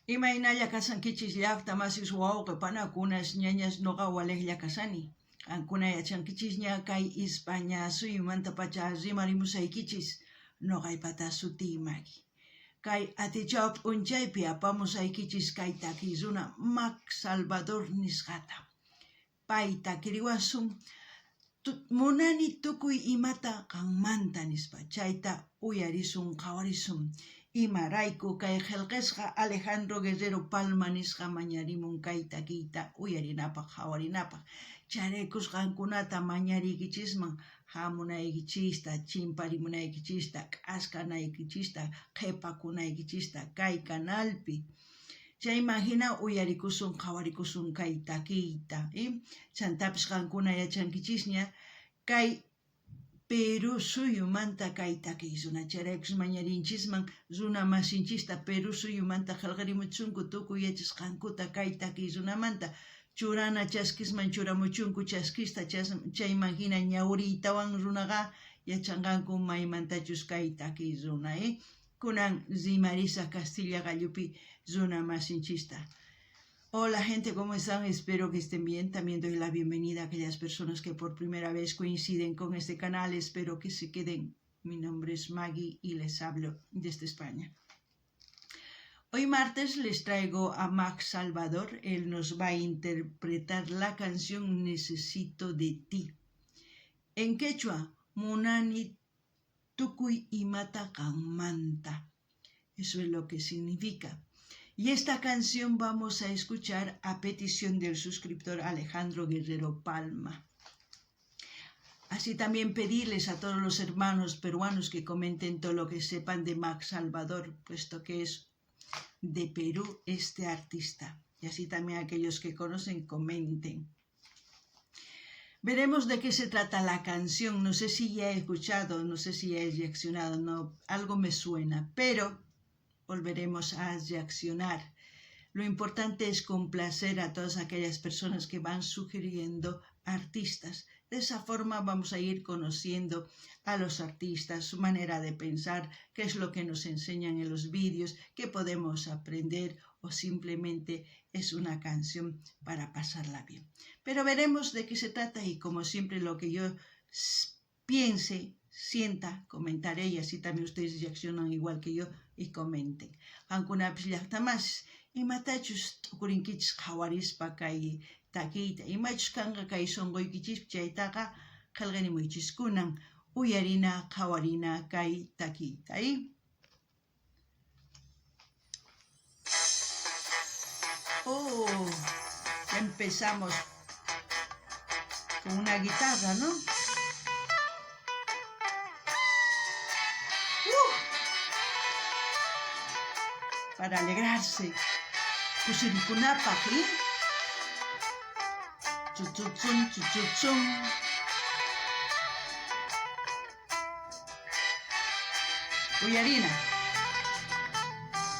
Imaynalla kashankichis llajta masis wawqe panakunas ñañas noqa walejlla kashani. Qankuna yachankichisña kay Ispaña suyumantapacha rimarimusaykichis noqaypata sutiy Magui. Kay atichaw p'unchaypi apamusaykichis kay takiy runa Mac Salvador nisqata. Pay takiriwasun munani tukuy imata qanmanta nispa, chayta uyarisun qhawarisun. Imarayku kay qhelqesqa Alejandro Guerrero Palma nisqa mañarimun kay takiyta uyarinapaj qhawarinapaj. Chayraykus qankunata mañariykichisman hamunaykichista, chimparimunaykichista, k'askanaykichista, qhepakunaykichista kay canalpi. Chayman jina uyarikusun qhawarikusun kay takiyta. Chantapis qankuna yachankichisña kay Perú suyumanta kay takiy runa. Chayraykus mañarinchisman runa masinchista Perú suyumanta qhelqarimuchunku tukuy yachasqankuta kay takiy runamanta. Churana chaskisman churamuchunku chaskista chayman jina ñawriytawan runaqa yachanqanku maymantachus kay takiy runa. Kunan rimarisaj Castilla qallupi runa masinchista. Hola gente, ¿cómo están? Espero que estén bien. También doy la bienvenida a aquellas personas que por primera vez coinciden con este canal. Espero que se queden. Mi nombre es Maggie y les hablo desde España. Hoy martes les traigo a Max Salvador. Él nos va a interpretar la canción Necesito de ti. En quechua, Munani tukuy imata qanmanta. Eso es lo que significa. Y esta canción vamos a escuchar a petición del suscriptor Alejandro Guerrero Palma. Así también pedirles a todos los hermanos peruanos que comenten todo lo que sepan de Max Salvador, puesto que es de Perú este artista. Y así también aquellos que conocen comenten. Veremos de qué se trata la canción. No sé si ya he escuchado, no sé si ya he reaccionado, no, algo me suena, pero volveremos a reaccionar. Lo importante es complacer a todas aquellas personas que van sugiriendo artistas. De esa forma vamos a ir conociendo a los artistas, su manera de pensar, qué es lo que nos enseñan en los vídeos, qué podemos aprender o simplemente es una canción para pasarla bien. Pero veremos de qué se trata y como siempre lo que yo piense, sienta, comentaré y así también ustedes reaccionan igual que yo y comenten. Qankunapis llajta masis, imatachus t'ukurinkichis qhawarispa kay takiyta, imachus kanqa kay sonqoykichispi chaytaqa qhelqarimuychis kunan uyarina qhawarina kay takiyta. Oh, empezamos con una guitarra, ¿no? Para alegrarse. Kusirikunapaj, ¿eh? Chuchuchun, chuchuchun. Uyarina.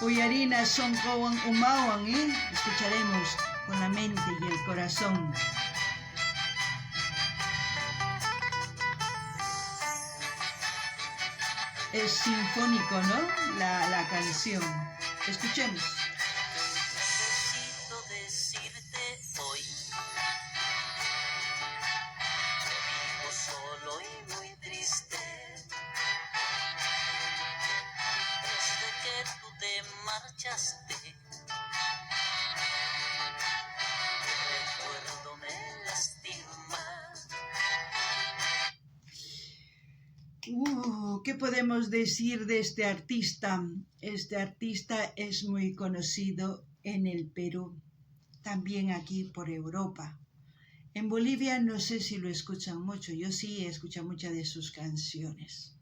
Uyarina sonqowan umawan, ¿eh? Escucharemos con la mente y el corazón. Es sinfónico, ¿no? La canción. Escuchemos. Necesito decirte hoy que vivo solo y muy triste. Desde que tú te marchaste, tu recuerdo me lastima. ¿Qué podemos decir de este artista? Este artista es muy conocido en el Perú, también aquí por Europa. En Bolivia no sé si lo escuchan mucho, yo sí he escuchado muchas de sus canciones.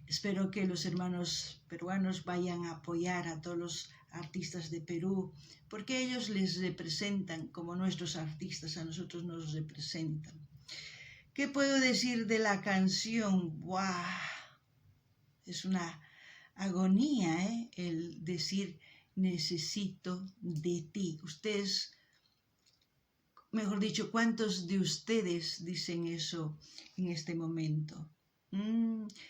Espero que los hermanos peruanos vayan a apoyar a todos los artistas de Perú, porque ellos les representan como nuestros artistas a nosotros nos representan. ¿Qué puedo decir de la canción? ¡Buah! Es una agonía, ¿eh? El decir necesito de ti. Ustedes, mejor dicho, ¿cuántos de ustedes dicen eso en este momento?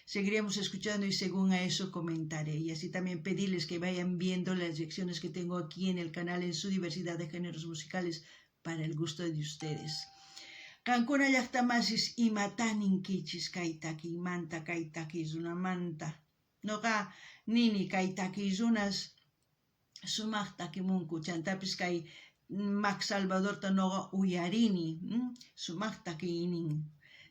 Seguiremos escuchando y según a eso comentaré. Y así también pedirles que vayan viendo las lecciones que tengo aquí en el canal en su diversidad de géneros musicales para el gusto de ustedes. Qankuna llaqtamasis imata ninkichis kay takiymanta, kay takiy runamanta. Noqa nini kay takiy runas sumaq takimunku, chantapis kay Max Salvadorta noqa uyarini, sumaq takiynin.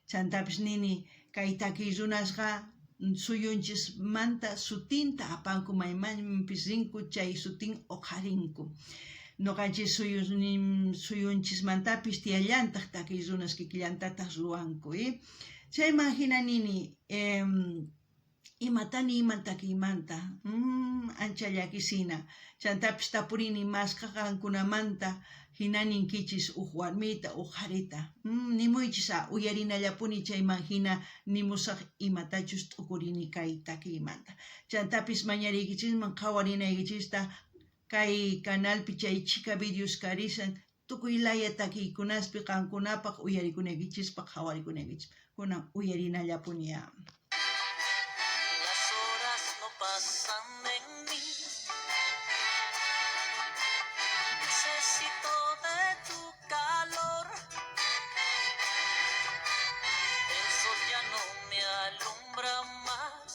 Chantapis nini kay takiy runasqa suyunchismanta sutinta apanku maymanpis rinku chay sutin oqharinku. Noqanchis suyunchismantapis tiyallantaq takiy runas kikillantataq ruwanku. Chayman hina nini imata niyman takiymanta, ancha llakisina. Chantapis tapurini masqa qankunamanta hina ninkichis uj warmita, uj qharita. Nimuychis a uyarinallapuni chayman hina nimusaq imatachus t'ukurini kay takiymanta. Chantapis mañariykichisman qhawarinaykichista kay canalpi chay chhika videos karishan tukuy laya takiykunaspi qankunapaq uyarikunaykichispaq qhawarikunaykichispaq. Kunan uyarinallapuni a. Las horas no pasan en mí. Necesito de tu calor. El sol ya no me alumbra más.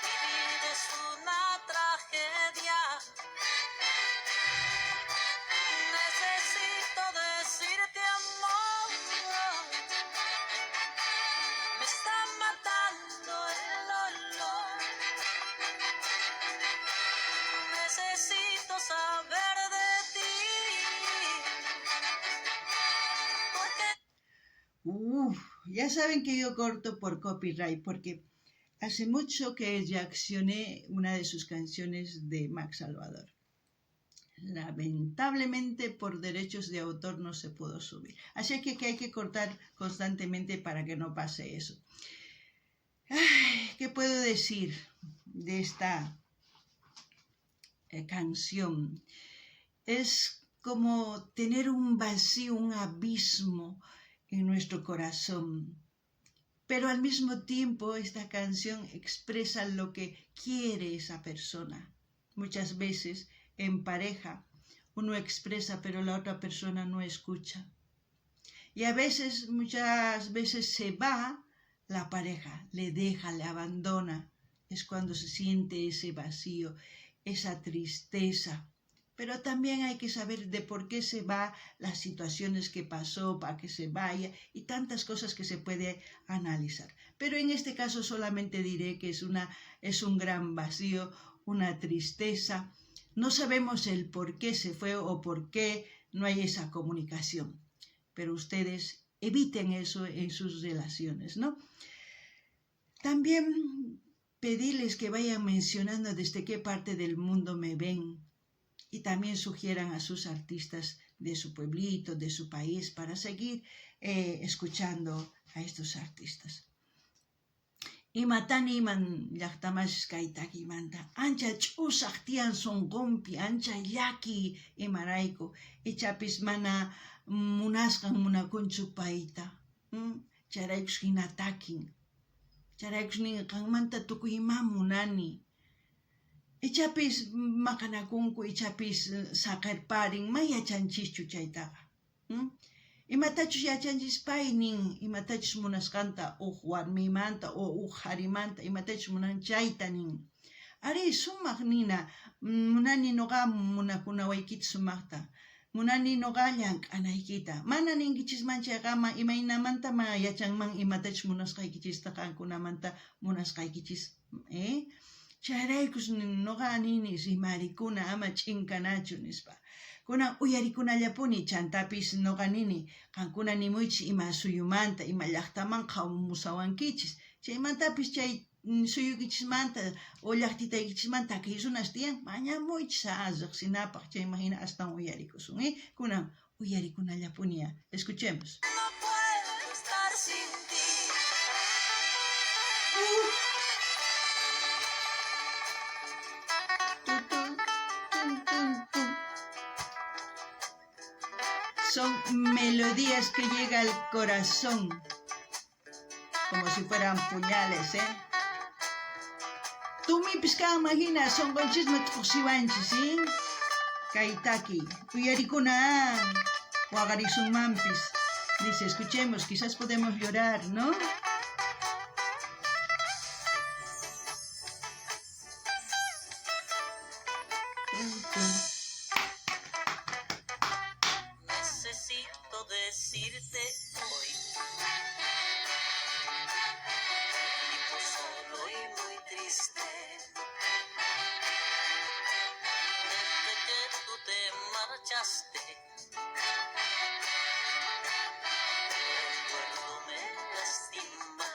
Mi vida es una tragedia. Necesito decirte amor. Me está matando el dolor. Necesito saber de ti. Porque Uf, ya saben que yo corto por copyright porque hace mucho que reaccioné una de sus canciones de Max Salvador. Lamentablemente por derechos de autor no se pudo subir. Así que hay que cortar constantemente para que no pase eso. Ay, ¿qué puedo decir de esta canción? Es como tener un vacío, un abismo en nuestro corazón. Pero al mismo tiempo esta canción expresa lo que quiere esa persona. Muchas veces en pareja uno expresa pero la otra persona no escucha. Y a veces, muchas veces se va la pareja, le deja, le abandona. Es cuando se siente ese vacío, esa tristeza. Pero también hay que saber de por qué se va, las situaciones que pasó para que se vaya y tantas cosas que se puede analizar. Pero en este caso solamente diré que es un gran vacío, una tristeza. No sabemos el por qué se fue o por qué no hay esa comunicación. Pero ustedes eviten eso en sus relaciones, ¿no? También pedirles que vayan mencionando desde qué parte del mundo me ven y también sugieran a sus artistas de su pueblito, de su país, para seguir escuchando a estos artistas. Imata niyman llaqtamasis kay takiymanta, ancha ch'usaq tiyan sunqunpi, ancha llaki imarayku, ichapis mana munasqan munakunchu payta, chayraykus hina takin, chayraykus nin qanmanta tukuy ima munani. Ichapis maqanakunku, ichapis saqerparin, may yachanchischu chaytaqa. Imatachus yachanchis pay nin, imatachus munasqanta uj warmimanta o uj qharimanta, imatachus munan chayta nin. Ari sumaq nina, munani noqa munakunawaykita sumaqta, munani noqa llank'anaykita. Mana ninkichisman chayqa imaynamanta ma yachanman imatachus munasqaykichista qankunamanta munasqaykichis, Chayraykus noqa nini rimarikuna ama ch'inkanachu nispa. Kunan uyarikunallapuni chantapis noqa nini qankuna nimuychis ima suyumanta ima llaqtaman qhawamusawankichis chaymantapis chay suyuykichismanta o llaqtitaykichismanta takiy runas tiyan mañamuychis a riqsinapaq chayman hina astawan uyarikusun, Kunan uyarikunallapuni. Escuchemos. No puedo estar sin ti. Uf. Tu, tu, tum, tum, tum. Son melodías que llegan al corazón. Como si fueran puñales, ¿eh? Tumipis kanman hina sonqonchisman t'uqsiwanchis, ¿eh? Kay taki, uyarikuna, waqarisunmanpis. Dice, escuchemos, quizás podemos llorar, ¿no? Necesito decirte hoy. Vivo solo y muy triste. Desde que tú te marchaste. El recuerdo me lastima.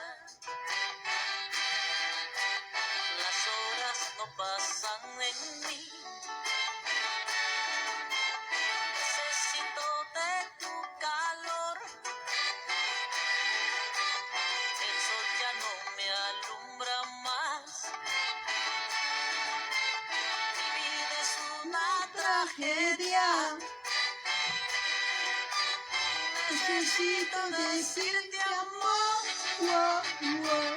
Las horas no pasan en mí. Necesito de tu calor. El sol ya no me alumbra más. Mi vida es una tragedia. Necesito decirte amor, wow, wow,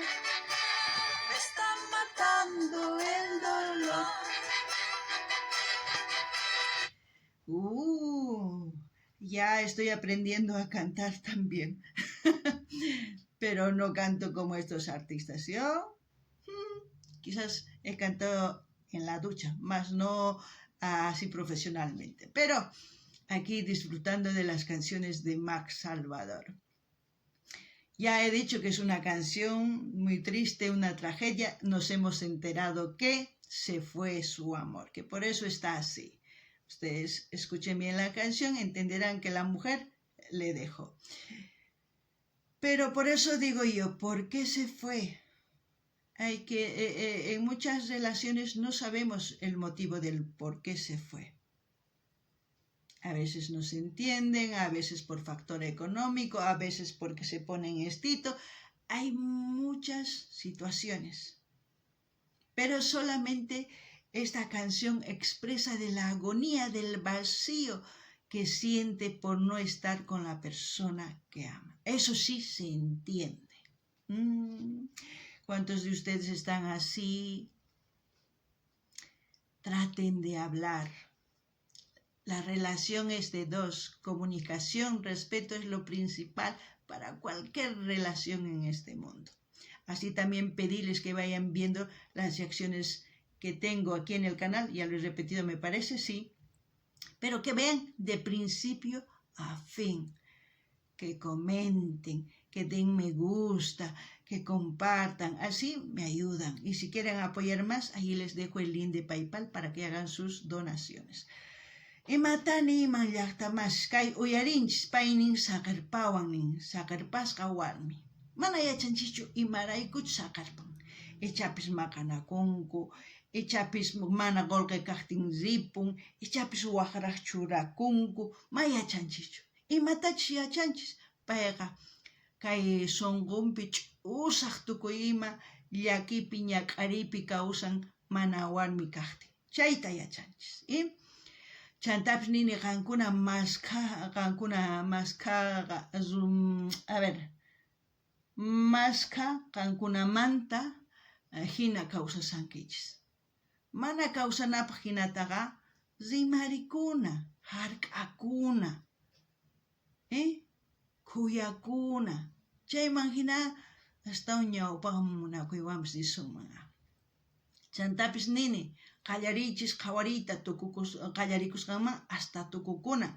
Me está matando matando el dolor. Ya estoy aprendiendo a cantar también. Pero no canto como estos artistas. Yo quizás he cantado en la ducha, más no así profesionalmente. Pero aquí disfrutando de las canciones de Max Salvador. Ya he dicho que es una canción muy triste, una tragedia. Nos hemos enterado que se fue su amor, que por eso está así. Ustedes escuchen bien la canción, entenderán que la mujer le dejó. Pero por eso digo yo, ¿por qué se fue? Hay que, en muchas relaciones no sabemos el motivo del por qué se fue. A veces no se entienden, a veces por factor económico, a veces porque se ponen estito. Hay muchas situaciones. Pero solamente esta canción expresa de la agonía del vacío que siente por no estar con la persona que ama. Eso sí se entiende. ¿Cuántos de ustedes están así? Traten de hablar. La relación es de dos. Comunicación, respeto es lo principal para cualquier relación en este mundo. Así también pedirles que vayan viendo las reacciones que tengo aquí en el canal. Ya lo he repetido, me parece, sí. Pero que vean de principio a fin. Que comenten, que den me gusta, que compartan. Así me ayudan. Y si quieren apoyar más, ahí les dejo el link de PayPal para que hagan sus donaciones. Imata niyman llaqta masis kay uyarinchis paynin saqerpawan nin, saqerpasqa warmi. Mana yachanchischu imaraykuchus saqerpan. Ichapis maqanakunku, ichapis mana qolqe kaqtin ripun, ichapis waqraq churakunku, ma yachanchischu. Imatachus yachanchis, payqa kay sonqonpi ch'usaq tukuy ima llakipi ñak'ariypi kawsan mana warmi kaqtin. Chayta yachanchis. Chantapis nini qankuna maskha, qankuna maskhaqa, a ver, maskha qankunamanta hina kawsasankichis. Mana kawsanapaq hinataqa rimarikuna, hark'akuna, khuyakuna. Chayman hina astawan ñawpaqman munakuywanpis risunman. Chantapis nini, qallariychis qhawariyta qallarikusqanman hasta tukukuna.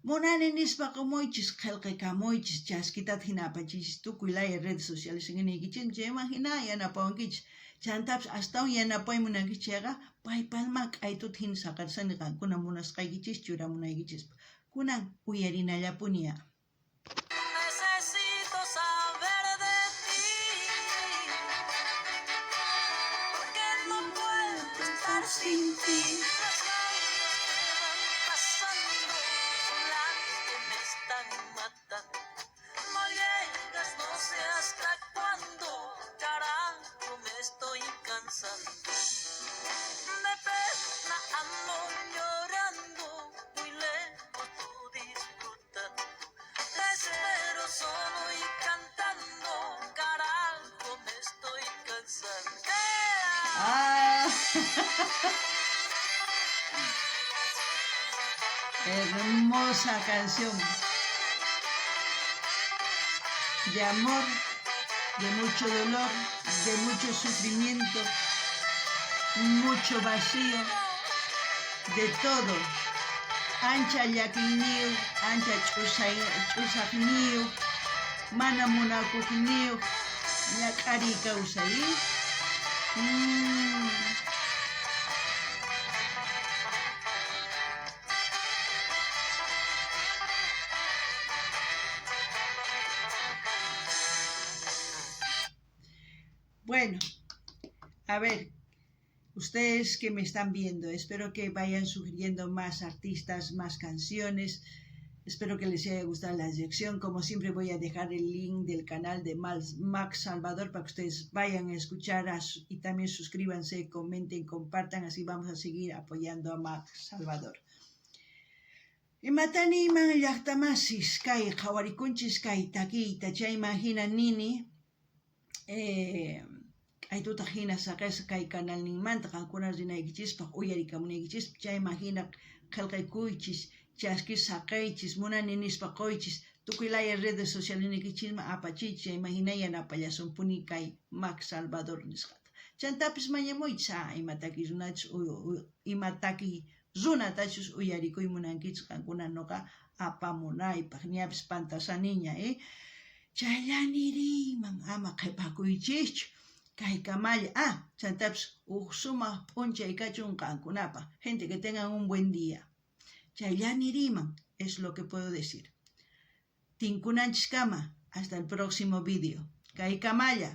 Munani nispa qumuychis, qillqakamuychis, chaskitata hina apachinchis tukuy laya redes sociales niykichis, chayman hina yanapawankichis. Chantapis astawan yanapay munankichis chayqa PayPalman k'aytuta hina saqarisani qankuna munasqaykichis churamunaykichispaq. Kunan uyarinallapuni. Necesito saber de ti, porque no puedo estar sin ti. Las ganas que van pasando son las que me están matando. No llegas, no sé hasta cuándo, carajo, me estoy cansando. De pena ando llorando, muy lejos tú disfrutando. Te espero solo y cantando, carajo. Hermosa canción de amor, de mucho dolor, de mucho sufrimiento, mucho vacío, de todo. Ancha llakiyniyoj, ancha ch'usajniyoj, mana munakojniyoj, ñak'ariy kawsay. Bueno, a ver, ustedes que me están viendo, espero que vayan sugiriendo más artistas, más canciones. Espero que les haya gustado la lección. Como siempre voy a dejar el link del canal de Max Salvador para que ustedes vayan a escuchar y también suscríbanse, comenten, compartan. Así vamos a seguir apoyando a Max Salvador. Imata niyman llajtamasis kay qhawarikunchis kay takiyta chayman hina nini k'aytutaq hina saqesqa kay kanalninmanta qankuna rinaykichispaq uyarikamunaykichispaq chayman hina qhelqaykuychis chaskis saqeychis munani nispa qoychis tukuy laya redes socialesniykichisman apachiychis chayman hina yanapallasunpuni kay Max Salvador nisqata chantapis mañamuychis a ima takiy runachus ima takiy runatachus uyarikuy munankichis qankuna noqa apamunaypaq ñapis pantasaniña eh Chaylla niriyman ama qhepakuychischu kay kamalla ah chantapis uj sumaq p'unchay kachun qankunapaq gente que tengan un buen día chaylla niriyman es lo que puedo decir tinkunanchiskama hasta el próximo video kay kamalla.